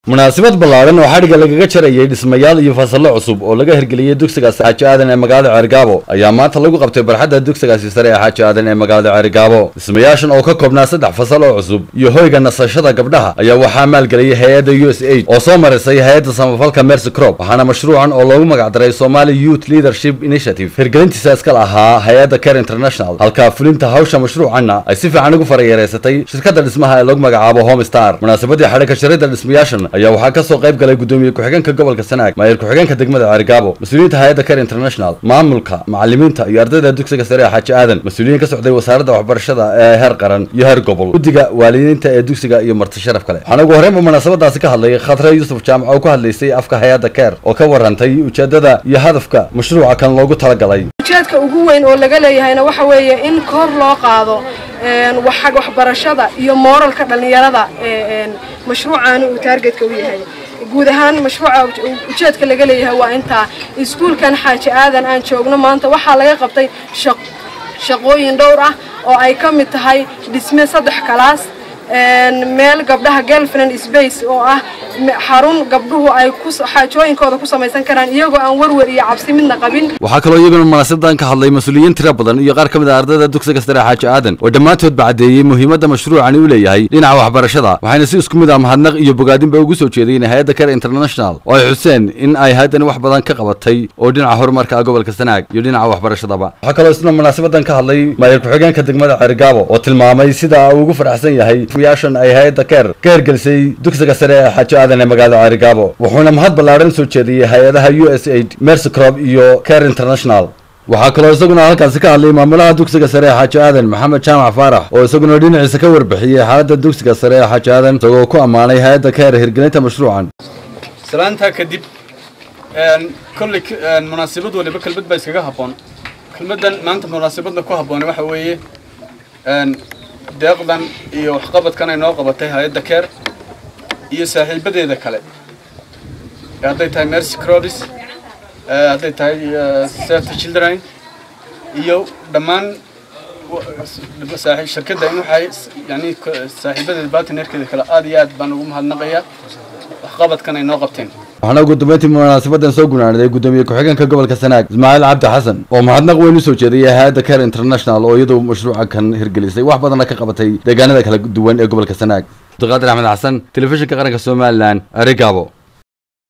Munaasabad ballaaran oo xadhigga lagaga jarayay dhismayaal iyo fasallo cusub oo laga hirgeliyey dugsigaasi Xaaji Aadan ee magaalada Ceergaabo ayaa maanta lagu qabtay barxadda dugsigaasi sare ee Xaaji Aadan ee magaalada Ceergaabo. Dhismayaashan oo ka koobnaa 3 fasal oo cusub iyo hoyga nasashada gabdhaha ayaa waxaa maalgeliyey hay-adda USAID oo soo marisay hay-adda samafalka Mercy Corps, waxaana mashruucan oo loogu magacdaray Somali Youth Leadership Initiative hirgelintiisa iska lahaa hay-adda Care International, halka fulinta hawsha mashruucanna ay si fiican ugu farayareysatay shirkadda dhismaha ee lagu magacaabo Home Star. Munaasabadii xadhigga jaridda dhismayaashan ayaa waxaa ka soo qayb galay gudoomiye ku-xigeenka gobolka Sanaag, maayir ku-xigeenka degmada Ceergaabo, mas-uuliyiinta hay-adda Care International, maamulka, macallimiinta iyo ardayda dugsiga sare ee Xaaji Aadan, mas-uuliyiin ka socday wasaaradda waxbarashada ee heer qaran iyo heer gobol, guddiga waalidiinta ee dugsiga iyo marti sharaf kale. Waxaana ugu horreynba munaasabadaasi ka hadlay Khatre Yuusuf Jaamac oo ku hadlaysay afka hay-adda Care oo ka warantay ujeedada iyo hadafka mashruuca kan loogu talagalay. Ujeedka ugu weyn oo laga leeyahayna waxa weeye in kor loo qaado waxbarashada iyo mooralka dhallinyarada. Mashruucaani uu targetka u yahay guud ahaan mashruuca ujeedka laga leeyahay waa intaa. Iskuulkan Xaaji Aadan aan joogno maanta waxaa laga qabtay shaqooyin dhowr ah oo ay ka mid tahay dhisme 3 kalaas, meel gabdhaha girlfriend space oo ah xarun gabdhuhu ay ku xaajooyinkooda ku samaysan karaan iyagoo aan warwar iyo cabsi midna qabin. Waxaa kaloo iyaguna munaasabadan ka hadlay mas-uuliyiin tiro badan iyo qaar ka mid ah ardayda dugsiga sare Xaaji Aadan oo dhammaantood bacadeeyey muhiimadda mashruucani u leeyahay dhinaca waxbarashada, waxayna si isku mid ah mahadnaq iyo bogaadinba ugu soo jeediyeen hay-adda Care International oo ay xuseen in ay hay-addani wax badan ka qabatay oo dhinaca horumarka gobolka Sanaag iyo dhinaca waxbarashadaba. Waxaa kaloo isna munaasabadan ka hadlay maayir ku-xigeenka degmada Ceergaabo oo tilmaamay sida uu ugu faraxsan yahay yaashan ay hay-adda Care ka hirgelisay dugsiga sare ee Xaaji Aadan ee magaalada Ceergaabo, wuxuuna mahad ballaaran soo jeediyey hay-adaha USAID, Mercy Corps iyo Care International. Waxaa kaloo isaguna halkaasi ka hadlay maamulaha dugsiga sare ee Xaaji Aadan, Maxamed Jaamac Faarax, oo isaguna dhinaciisa ka warbixiyey xaaladda dugsiga sare ee Xaaji Aadan, isagoo ku ammaanay hay-adda Care hirgelinta mashruucan. Salaantaa kadib, kolley munaasabad waliba kelmad baa iskaga habboon. Kelmaddan maanta munaasabadna ku habboonay waxa weeye deeqdan iyo waxqabadkan ay noo qabatay hay-adda Care iyo saaxiibadeeda kale, hadday tahay Mercy Corps, hadday tahay Save the Children iyo dhammaan shirkadda in waxay yani saaxiibadeeda partnerkeeda kale, aad iyo aad baan ugu mahadnaqayaa waxqabadkan ay noo qabteen. Waxaana ugu dambeyntii munaasabadan soo gunaanaday gudoomiye ku-xigeenka gobolka Sanaag, Ismaaciil Cabdi Xasan, oo mahadnaq weyn usoo jeediyay hay-adda Care International oo iyadu mashruuca kan hirgelisay, wax badanna ka qabatay deegaanada kala duwan ee gobolka Sanaag. Abdiqaadir Axmed Xasan, Telefishinka Qaranka Somaliland, Erigabo.